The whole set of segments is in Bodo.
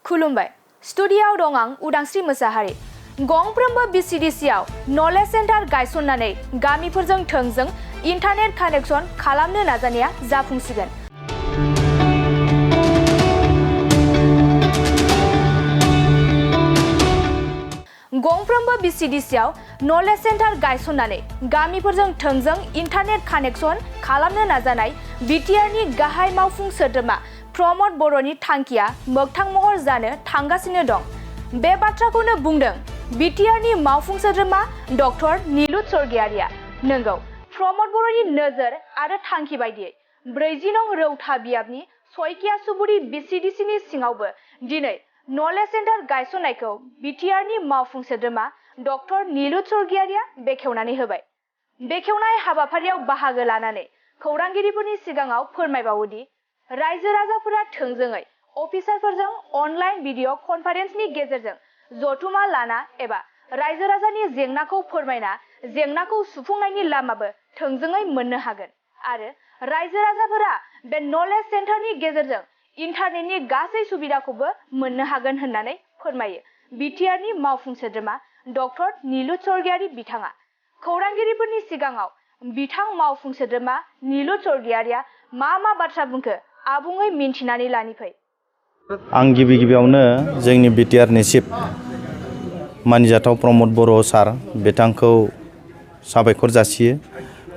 खुलुमबाय स्टुडिय'आव दं आं उदांस्रि मोसाहारि गंफ्रोमबो VCDCआव नलेज सेन्टार गायसननानै गामिफोरजों थोंजों इन्टारनेट कानेक्सन खालामनो नाजानाया जाफुंसिगोन। गंफ्रोमबो VCDCआव नलेज सेन्टार गायसननानै गामिफोरजों थोंजों इन्टारनेट कानेक्सन खालामनो नाजानाय बिटिआरनि गाहाय मावफुं सोद्रोमा प्रमद बर'नि थांखिया मोगथां महर जानो थांगासिनो दं। बे बाथ्राखौनो बुंदों बिटिआरनि मावफुं सोद्रोमा डक्टर नीलुत स्वर्गियारिया। नंगौ, प्रमद बर'नि नोजोर आरो थांखि बायदियै 40 नं रौता बियाबनि सयकिया सुबुरि VCDCनि सिङावबो दिनै नलेज सेन्टार गायसननायखौ बिटिआरनि मावफुं सोद्रोमा डक्टर नीलुत स्वर्गियारिया बेखेवनानै होबाय। बेखेवनाय हाबाफारियाव बाहागो लानानै खौरांगिरिफोरनि सिगाङाव फोरमायबावोदि रायजो राजाफोरा थोंजोङै अफिसारफोरजों अनलाइन भिडिअ कनफारेन्सनि गेजेरजों जथुमा लाना एबा रायजो राजानि जेंनाखौ फोरमायना जेंनाखौ सुफुंनायनि लामाबो थोंजोङै मोननो हागोन आरो रायजो राजाफोरा बे नलेज सेन्टारनि गेजेरजों इन्टारनेटनि गासै सुबिदाखौबो मोननो हागोन होननानै फोरमायो बिटिआरनि मावफुं सोद्रोमा डक्टर नीलुत स्वर्गियारि बिथाङा। खौरांगिरिफोरनि सिगाङाव बिथां मावफुं सोद्रोमा नीलुत स्वर्गियारिया मा बाथ्रा बुंखो आबुङै मिन्थिनानै लानि फै। आं गिबियावनो जोंनि बिटिआरनि चिफ मानिजाथाव प्रमद बर' सार बिथांखौ साबायखर जासियो।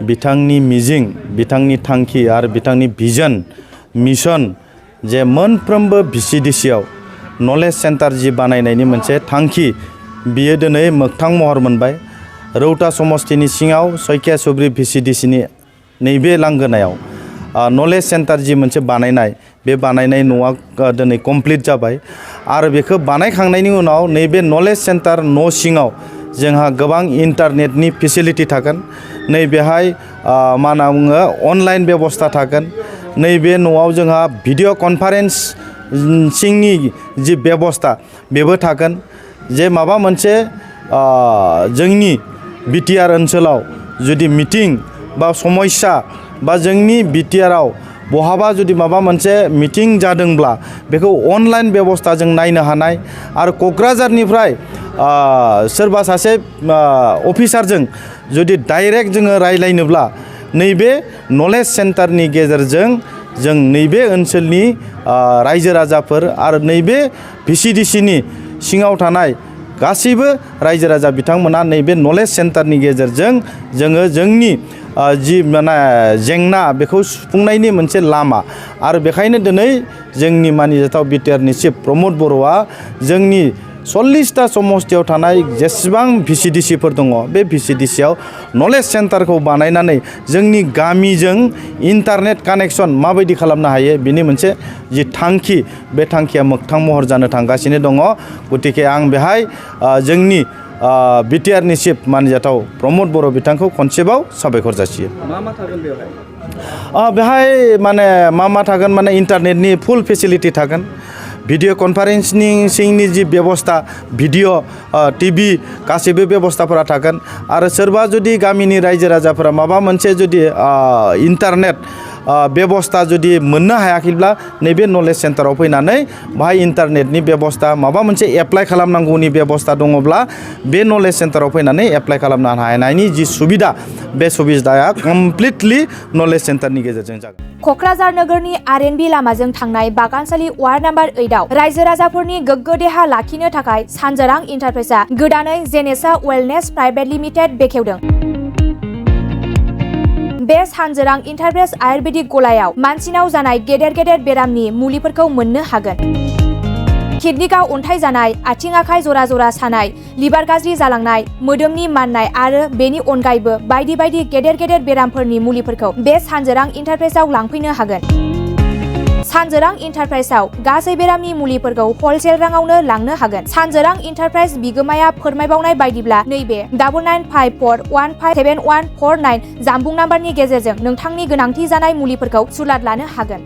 बिथांनि मिजिं, बिथांनि थांखि आरो बिथांनि भिजन मिशन जे मोनफ्रोमबो VCDCआव नलेज सेन्टार जि बानायनायनि मोनसे थांखि बियो दिनै मोगथां महर मोनबाय। रौता समस्तिनि सिङाव सयकिया सुब्रि VCDCनि नैबे लांगोनायाव नलेज सेन्टार जि मोनसे बानायनाय बे बानायनाय न'आ दिनै कमप्लिट जाबाय आरो बेखौ बानायखांनायनि उनाव नैबे नलेज सेन्टार न' सिङाव जोंहा गोबां इन्टारनेटनि फेसिलिटि थागोन। नैबेहाय मा होनना बुङो अनलाइन बेबस्था थागोन। नैबे न'आव जोंहा भिडिअ कनफारेन्सिंनि जि बेबस्था बेबो थागोन। जे माबा मोनसे जोंनि बिटिआर ओनसोलाव जुदि मिटिं बा समस्या बा जोंनि बिटिआरआव बहाबा जुदि माबा मोनसे मिटिं जादोंब्ला बेखौ अनलाइन बेबस्था जों नायनो हानाय आरो क'क्राझारनिफ्राय सोरबा सासे अफिसारजों जुदि डाइरेक्ट जोङो रायलायनोब्ला नैबे नलेज सेन्टारनि गेजेरजों जों नैबे ओनसोलनि रायजो राजाफोर आरो नैबे VCDCनि सिङाव थानाय गासैबो रायजो राजा बिथांमोना नैबे नलेज सेन्टारनि गेजेरजों जोङो जोंनि जि माने जेंना बेखौ सुफुंनायनि मोनसे लामा आरो बेखायनो दिनै जोंनि मानिजाथाव बिटिआरनि चिफ प्रमद बर'आ जोंनि 40टा समस्तियाव थानाय जेसेबां VCDCफोर दङ बे VCDCआव नलेज सेन्टारखौ बानायनानै जोंनि गामिजों इन्टारनेट कानेक्सन माबायदि खालामनो हायो बिनि मोनसे जि थांखि बे थांखिया मोगथां महर जानो थांगासिनो दङ। गतिके आं बेहाय जोंनि बिटिआरनि चिफ मानिजाथाव प्रमद बर' बिथांखौ खनसेबाव साबायखर जासियो। मा थागोन बेहाय माने मा थागोन माने इन्टारनेटनि फुल फेसिलिटि थागोन। भिडिअ कनफारेन्सिंनि जि बेबस्था भिडिअ टिभि गासैबो बेबस्थाफोरा थागोन आरो सोरबा जुदि गामिनि रायजो राजाफोरा माबा मोनसे जुदि इन्टारनेट बेबस्था जुदि मोननो हायाखैब्ला नैबे नलेज सेन्टाराव फैनानै बाहाय इन्टारनेटनि बेबस्था माबा मोनसे एप्लाइ खालामनांगौनि बेबस्था दङब्ला बे नलेज सेन्टाराव फैनानै एप्लाइ खालामनो हानायनि जि सुबिदा बे सुबिदाया कमप्लिटलि नलेज सेन्टारनि गेजेरजों जागोन। क'क्राझार नोगोरनि RNB लामाजों थांनाय बागानसालि वार्ड नम्बर 8आव रायजो राजाफोरनि गोग्गो देहा लाखिनो थाखाय सानजोरां इन्टारप्राइजआ गोदानै जेनेसा वेलनेस प्राइभेट लिमिटेड बेखेवदों। बे सानजोरां इन्टारप्राइज आयुर्वेदिक गलायाव मानसिनाव जानाय गेदेर बेरामनि मुलिफोरखौ मोननो हागोन। किडनिकाव अन्थाइ जानाय, आथिं आखाइ जरा सानाय, लिभार गाज्रि जालांनाय, मोदोमनि माननाय आरो बेनि अनगायैबो बायदि गेदेर बेरामफोरनि मुलिफोरखौ बे सानजोरां इन्टारप्राइजआव लांफैनो हागोन। सानजोरां इन्टारप्राइजआव गासै बेरामनि मुलिफोरखौ हलसेल राङावनो लांनो हागोन। सानजोरां इन्टारप्राइज बिगोमाया फोरमायबावनाय बायदिब्ला नैबे 9954157149 जानबुं नाम्बारनि गेजेरजों नोंथांनि गोनांथि जानाय मुलिफोरखौ सुलाद लानो हागोन।